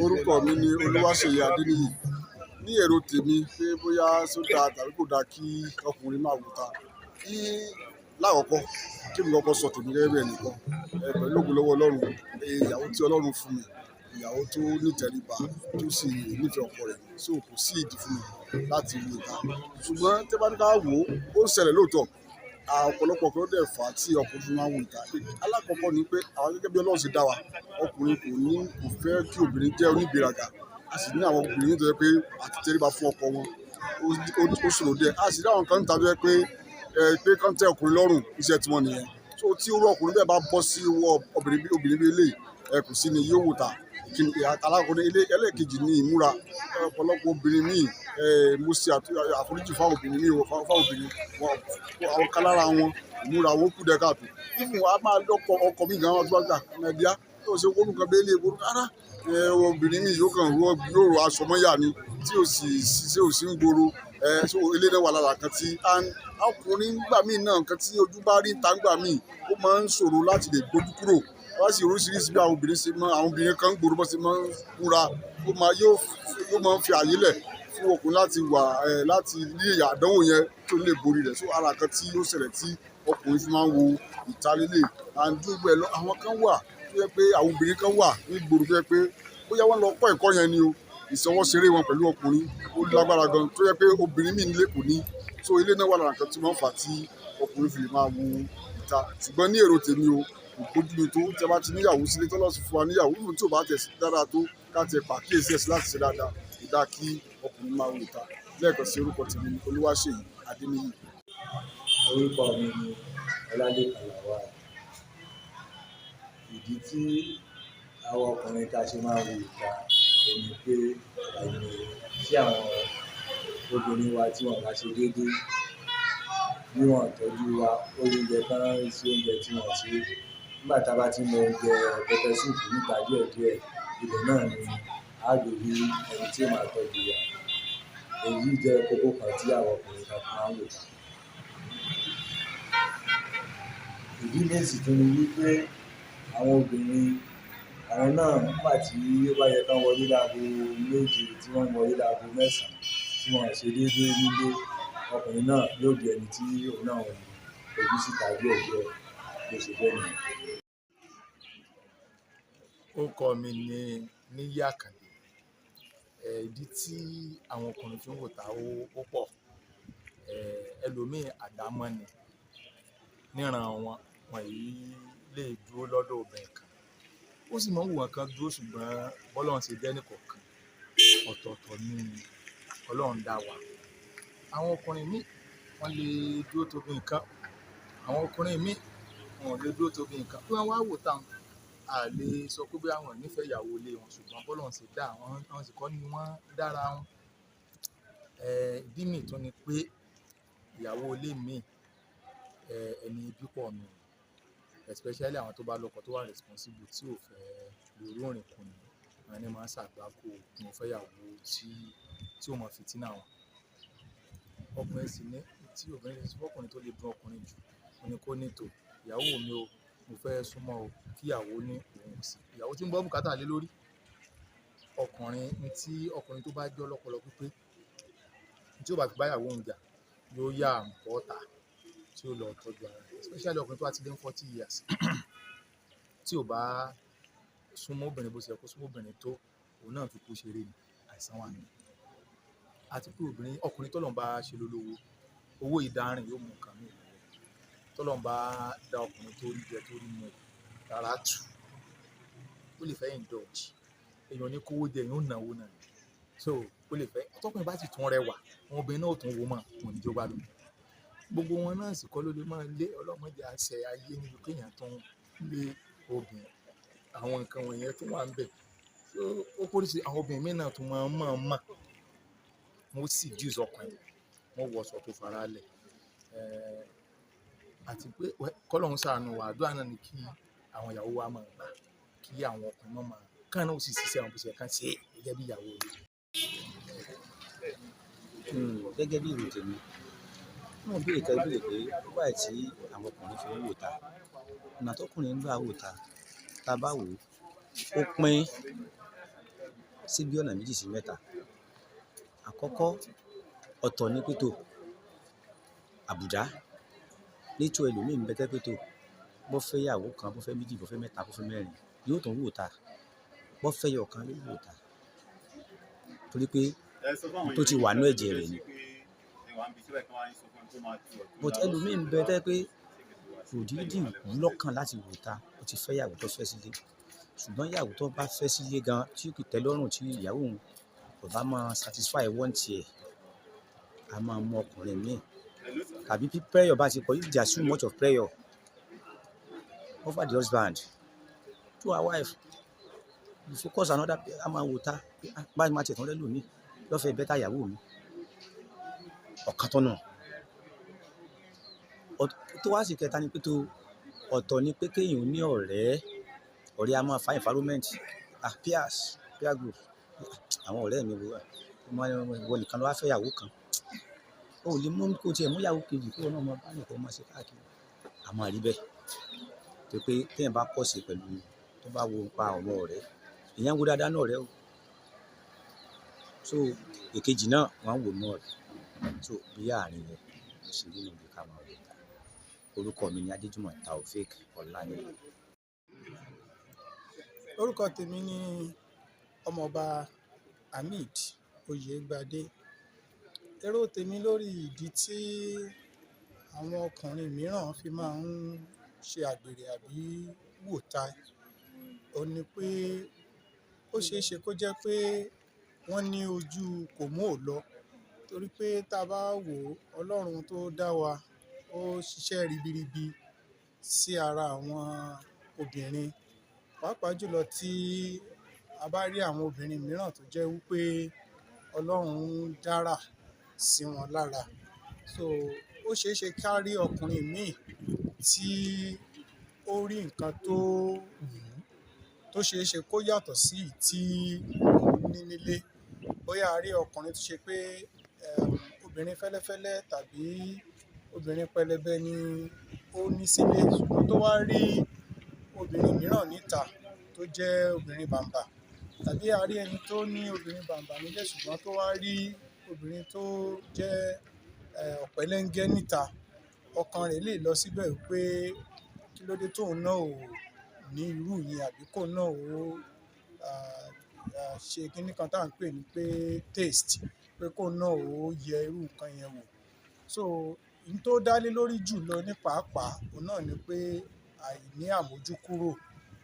Orúkọ mi ni Olúwaṣeyì Adéníyì. Ní èrò tèmi pé bóyá ṣó dáa tàbí kò dáa kí ọkùnrin máa wò ta. Kí lákọ̀ọ́kọ́ kí èmi kọ́kọ́ sọ tèmi gẹ́gẹ́ bí ẹnìkan, pẹ̀lú ògo lọ́wọ́ Ọlọ́run, ìyàwó tí Ọlọ́run fún mi, ìyàwó tó ní ìtẹríba, tó sì nífẹ̀ẹ́ ọkọ rẹ̀, so kò sí ìdí fún mi láti wo ìta. Ṣùgbọ́n tí ẹ bá ní ká wò ó, ó ń ṣẹlẹ̀ lóòótọ́. Ọ̀pọ̀lọpọ̀ kan dẹ̀ fà á tí ọkùnrin fi máa ń wo ìta. Alákọ̀ọ́kọ́ ni pé àwa gẹ́gẹ́ bí Ọlọ́run ṣe dá wa, ọkùnrin kò ní, kò fẹ́ kí obìnrin jẹ́ onígbéraga. A sì ní àwọn obìnrin tó jẹ́ pé àti tẹríba fún ọkọ wọn, ó ṣòro díẹ̀. A sì ní àwọn kan níta tó jẹ́ pé, pé kán tẹ́ ọkùnrin lọ́rùn, iṣẹ́ tí wọ́n nìyẹn. So tí irú ọkùnrin bẹ́ẹ̀ bá bọ́ sí ọwọ́ obìnrin bí eléyìí, kò sí ni yóò wò ta. Kíni alákọ̀ọ́kọ́ ní ẹlẹ́ẹ̀kejì ni ìmúra. Ọ̀pọ̀lọpọ̀ obìnrin míì, mo ṣe àforíjì fún àwọn obìnrin míì, fún àwọn obìnrin, wọn, àwọn kan lára wọn, ìmúra wọn kù díẹ̀ káàtó. Even a máa lọ́kọ ọkọ mi gan-an tó bá gbà, my dear, tó ṣe kó nǹkan bẹ́ẹ̀ lé, kó rárá. Obìnrin míì yóò kàn ró, yóò rọ aṣọ mọ́yà ni tí ò sì, tí ò sí ń gbòòrò. So eléyìí náà wà lára nǹkan tí and ọkùnrin nígbà míì náà, nǹkan tí ojú bá rí níta nígbà míì, ó máa ń ṣòro láti lè gbójú kúrò. Wọ́n sì oríṣiríṣi bí àwọn obìnrin ṣe mọ́, àwọn obìnrin kan ń gbòòrò bó ṣe máa ń múra, ó máa yóò, yóò máa ń fi àyè lẹ̀ fún ọkùnrin láti wà, láti ní àdánwò yẹn tó lè borí rẹ̀. So ara nǹkan tí ó ṣẹlẹ̀ tí ọkùnrin fi máa ń wo ìta lélẹ̀. And gbogbo ẹ̀ lọ, àwọn kan wà tó jẹ́ pé àwọn obìnrin kan wà ní ìgboro tó jẹ́ pé bóyá wọ́n lọ kọ́ ẹ̀kọ́ yẹn ni o, ìṣọwọ́ṣeré wọn pẹ̀lú ọkùnrin ó lágbára gan tó jẹ́ pé obìnrin míì nílé kò ní. So eléyìí náà wà lára nǹkan tí wọ́n fà á tí ọkùnrin fi lè máa wo ìta. Ṣùgbọ́n ní èrò tèmi o, kò bójú mi tó tí a bá ti níyàwó sílé, tí Ọlọ́run sì fún wa níyàwó, even tí ò bá tẹ̀ sí dáadáa tó ká tiẹ̀ pàkíyèsí ẹ̀ sí láti ṣe dáadáa, kò dáa kí ọkùnrin máa wo ìta. Lẹ́ẹ̀kan sí, orúkọ tèmi ni Olúwaṣeyì Adéníyì. Orúkọ mi ni Ọlálékan Lawal. Ìdí tí àwọn ọkùnrin ta ṣe máa ń wo ìta òun ni pé àìní tí àwọn obìnrin wa tí wọ́n bá ṣe déédéé, bí wọ́n ò tọ́jú wa, ó lè jẹ́ kán sí oúnjẹ tí wọ́n ṣe. Nígbà tá a bá ti mọ oúnjẹ pepper soup níta díẹ̀díẹ̀, ibẹ̀ náà ni a gbé rí ẹni tí ó máa tọ́jú wa. Èyí jẹ́ kókó kan tí àwọn ọkùnrin ta fi máa ń wo ìta. Ìdí mìí sì tún ni wípé àwọn obìnrin, àwọn náà nígbà tí ó bá yẹ kán wọlé láago méje tí wọ́n ń wọlé láago mẹ́sàn-án tí wọ́n ò ṣe déédéé nílé, ọkùnrin náà yóò di ẹni tí òun náà ń fojú síta díẹ̀díẹ̀ bó ṣe jẹ́ nìyẹn. Orúkọ mi ni Níyì Àkàndé. Ìdí tí àwọn ọkùnrin fi ń wò ta ó pọ̀. Ẹlòmíì àdámọ́ ni. Níran wọn, wọ́n yìí lè dúró lọ́dọ̀ obìnrin kan. Ó sì máa ń wù wọ́n kan dúró, ṣùgbọ́n bọ́lọ́run ṣe dá ẹnìkọ̀ọ̀kan, ọ̀tọ̀ọ̀tọ̀ ni Ọlọ́run dá wa. Àwọn ọkùnrin míì wọ́n lè dúró tó obìnrin kan. Àwọn ọkùnrin míì wọn ò lè dúró tó obìnrin kan. Bí wọ́n wá wò ta, a lè sọ pé bóyá wọn ò nífẹ̀ẹ́ ìyàwó ilé wọn, ṣùgbọ́n bọ́lọ́run ṣe dá àwọn, wọ́n sì kọ́ ni wọ́n dára wọn. Ìdí mìí tún ni pé ìyàwó ilé mi, ẹni ibi pọ̀ nù. Especially àwọn tó bá lọ́kọ tó wà responsible tí ò fẹ́ lórí ìrìnkúrìn. Àwọn ni máa ń ṣàgbákò mo fẹ́ ìyàwó tí ó mọ fìtínà wọn. Ọkùnrin sì ní tí obìnrin lè sọ fún ọkùnrin tó lè dùn ọkùnrin jù, òun ni kó ní tò. Ìyàwó mi o, mo fẹ́ súnmọ́ o, kí ìyàwó ní òun ò sí. Ìyàwó tí ń gbọ́ bùkátà lé lórí. Ọkùnrin tí ọkùnrin tó bá jẹ́ ọlọ́pọlọ pípé, tí ó bá fi bá ìyàwó òun jà, yóò yá bọ́ta tí ó lọ tọ́jú ara rẹ̀. Especially ọkùnrin tó bá ti lé ní 40 years tí ò bá súnmọ́ obìnrin bó ṣe yẹ kó súnmọ́ obìnrin tó, òun náà fi kú ṣeré ni, àìsàn wà nínú. Àti pé obìnrin, ọkùnrin tó lọ́n bá ṣe lólówó, owó ìdárìn yóò mú nǹkan mìíràn lọ́wọ́. Tó lọ́n bá dá ọkùnrin tó rí jẹ tó rí mu rárá tù, ó lè fẹ́ indulge. Èèyàn ò ní kó owó jẹ, èèyàn ó ná owó náà ni. So ó lè fẹ́, tọkùnrin bá sì tún rẹwà, àwọn obìnrin náà ó tún wò mọ́, wọn ò ní jó gbádùn. Gbogbo wọn náà sì kọ́ ló lè máa lé ọlọ́mọdé àṣẹ ayé níbi kí èèyàn tó ń lé obìnrin. Àwọn nǹkan wọ̀nyẹn tó wà níbẹ̀. So ó póríṣi àwọn obìnrin mìíràn náà tún máa ń mọ̀ mọ̀. Wọ́n sì seduce ọkùnrin, wọ́n wọ aṣọ tó fara lẹ̀. Àti pé kọ́lọ́run ṣàánú wa, àdúrà náà ni kí àwọn ìyàwó wa máa gbà, kí àwọn ọkùnrin máa máa, ká náà ó sì ṣiṣẹ́ àwọn bó ṣe yẹ kán ṣe gẹ́gẹ́ bí ìyàwó rẹ̀. Gẹ́gẹ́ bí èrò tèmi, nínú ìbéèrè tẹ béèrè pé why tí àwọn ọkùnrin fi ń wò ta. Ọ̀nà tọkùnrin ń gbà wò ta, tá bá wò Ó pín sí bí ọ̀nà méjì sí mẹ́ta. Àkọ́kọ́, ọ̀tọ̀ ní pé tó àbùdá nature ẹlòmíì ń bẹ tó jẹ́ pé tó bó fẹ́ ìyàwó kan, bó fẹ́ méjì, bó fẹ́ mẹ́ta, bó fẹ́ mẹ́rin, yóò tún wò ta. Bó fẹ́ ẹyọ kan, yóò wò ta. Torí pé tó ti wà nínú ẹ̀jẹ̀ rẹ̀ ni. But ẹlòmíì ń bẹ tó jẹ́ pé kò dídì wú lọ́kàn láti wò ta, ó ti fẹ́ ìyàwó tó fẹ́ sílé. Ṣùgbọ́n ìyàwó tó bá fẹ́ sílé gan tí kò tẹ́ lọ́rùn, tí ìyàwó òun kò bá máa satisfy want ẹ̀, a máa mú ọkùnrin míì. Tàbí bí pressure bá ti pọ̀, if there is too much of pressure over the husband to her wife, you focus another, a máa wò ta pé ah, báyìí máa tiẹ̀ tún rẹ́lòmíì lọ́fẹ̀ẹ́ better ìyàwó mi. Ọ̀kan tún nù. Tó wá sì kẹta ni pé tó ọ̀tọ̀ ni pé kéèyàn ní ọ̀rẹ́, ọ̀rẹ́ a máa fa environment, ah, peers, peer group. Àwọn ọ̀rẹ́ mi wo, ìwọ nìkan ló wá fẹ́ ìyàwó kan. O ò lè mú kó tiẹ̀ mú ìyàwó kejì kí ìwọ náà máa bá nìkan máa ṣe káàkiri. A máa rí bẹ́ẹ̀. Torí pé tí èèyàn bá pọ̀ sí pẹ̀lú tó bá wo nípa àwọn ọ̀rẹ́, èèyàn ń wo dáadáa nínú ọ̀rẹ́ o. So èkejì náà wọ́n ń wò nínú ọ̀rẹ́. So bí àárín yẹn ló ṣe rí níbi ká máa wò ta. Orúkọ mi ni Adéjùmọ̀ Taofeek Ọláníyan. Orúkọ tèmi ni Ọmọọba Hamid Oyègbadé. Èrò tèmi lórí ìdí tí àwọn ọkùnrin mìíràn fi máa ń ṣe àgbèrè àbí wò ta, òun ní pé ó ṣe é ṣe kó jẹ́ pé wọ́n ní ojú kò mú ò lọ. Torí pé tí a bá wò ó, Ọlọ́run tó dá wa, ó ṣiṣẹ́ ribiribi sí ara àwọn obìnrin. Pàápàá jùlọ tí a bá rí àwọn obìnrin mìíràn tó jẹ́ wí pé Ọlọ́run ń dárà sí wọn lára. So ó ṣe é ṣe ká rí ọkùnrin míì tí ó rí nǹkan tó wù ú, tó ṣe é ṣe kó yàtọ̀ sí èyí tí òun ní nílé. Bóyá a rí ọkùnrin tó ṣe pé, obìnrin fẹ́lẹ́fẹ́lẹ́ tàbí obìnrin pẹlẹbẹ ni ó ní sílé, ṣùgbọ́n tó wá rí obìnrin mìíràn níta tó jẹ́ obìnrin bàǹbà. Tàbí a rí ẹni tó ní obìnrin bàǹbà nílé ṣùgbọ́n tó wá rí obìnrin tó jẹ́, ọ̀pẹ́lẹ́ngẹ́ níta. Ọkàn rẹ̀ lè lọ síbẹ̀ wípé kí ló dé tóun náà ò ní irú yẹn àbí kó náà ó, ṣe kíní kan tí à ń pè ní pé taste, pé kó náà ó yẹ irú nǹkan yẹn wò. So ohun tó dá lé lórí jù lọ ní pàápàá, òun náà ni pé àìní àmójúkúrò.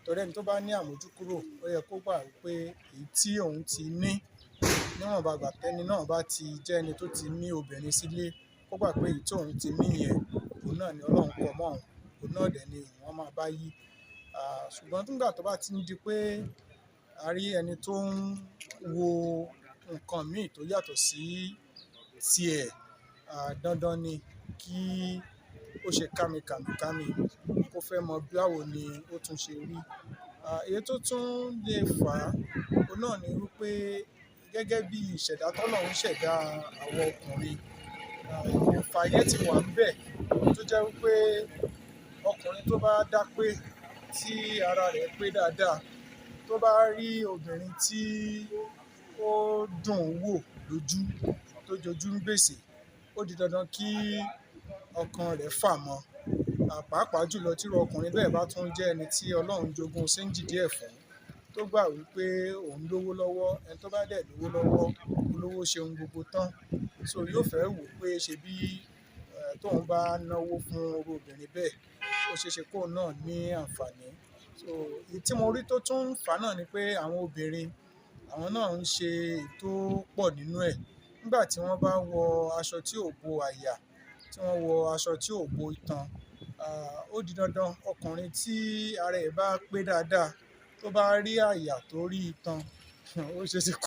Torí ẹni tó bá ní àmójúkúrò, ó yẹ kó gbà wípé èyí tí òun ti ní níwọ̀nba ìgbà tẹ́ni náà bá ti jẹ́ ẹni tó ti ní obìnrin sílé, kó gbà pé èyí tí òun ti ní yẹn, òun náà ni Ọlọ́run kọ mọ́ òun, òun náà dẹ̀ ni wọ́n máa bá yí. Ṣùgbọ́n nígbà tó bá ti ń di pé a rí ẹni tó ń wo nǹkan míì tó yàtọ̀ sí tiẹ̀, dandan ni kí ó ṣe kami kàmi kami kó fẹ́ mọ báwo ni ó tún ṣe rí. Èyí tó tún lè fà á, òun náà ni wípé gẹ́gẹ́ bí ìṣẹ̀dá tó Ọlọ́run ṣẹ̀dá àwọn ọkùnrin, òǹfà yẹn ti wà níbẹ̀ tó jẹ́ wípé ọkùnrin tó bá dá pé tí ara rẹ̀ pé dáadáa, tó bá rí obìnrin tí ó dùn wò lójú, tó jojú ń gbèsè, ó di dandan kí ọkàn rẹ̀ fà mọ́. Pàápàá jùlọ tí irú ọkùnrin bẹ́ẹ̀ bá tún jẹ́ ẹni tí Ọlọ́run jogún séńjì díẹ̀ fún, tó gbà wípé òun lówó lọ́wọ́, ẹni tó bá dẹ̀ lówó lọ́wọ́, olówó ṣe ohun gbogbo tán. So yóò fẹ́ wò pé ṣe bí, tóun bá náwó fún irú obìnrin bẹ́ẹ̀, ó ṣe é ṣe kó náà ní àǹfààní. So èyí tí mo rí tó tún ń fà náà ni pé àwọn obìnrin, àwọn náà ń ṣe ètò pọ̀ nínú ẹ̀. Nígbà tí wọ́n bá wọ aṣọ tí ò bo àyà, tí wọ́n wọ aṣọ tí ò bo itan, ó di dandan ọkùnrin tí ara ẹ̀ bá pé dáadáa, tó bá rí àyà tó rí itan, ó ṣe é ṣe kó.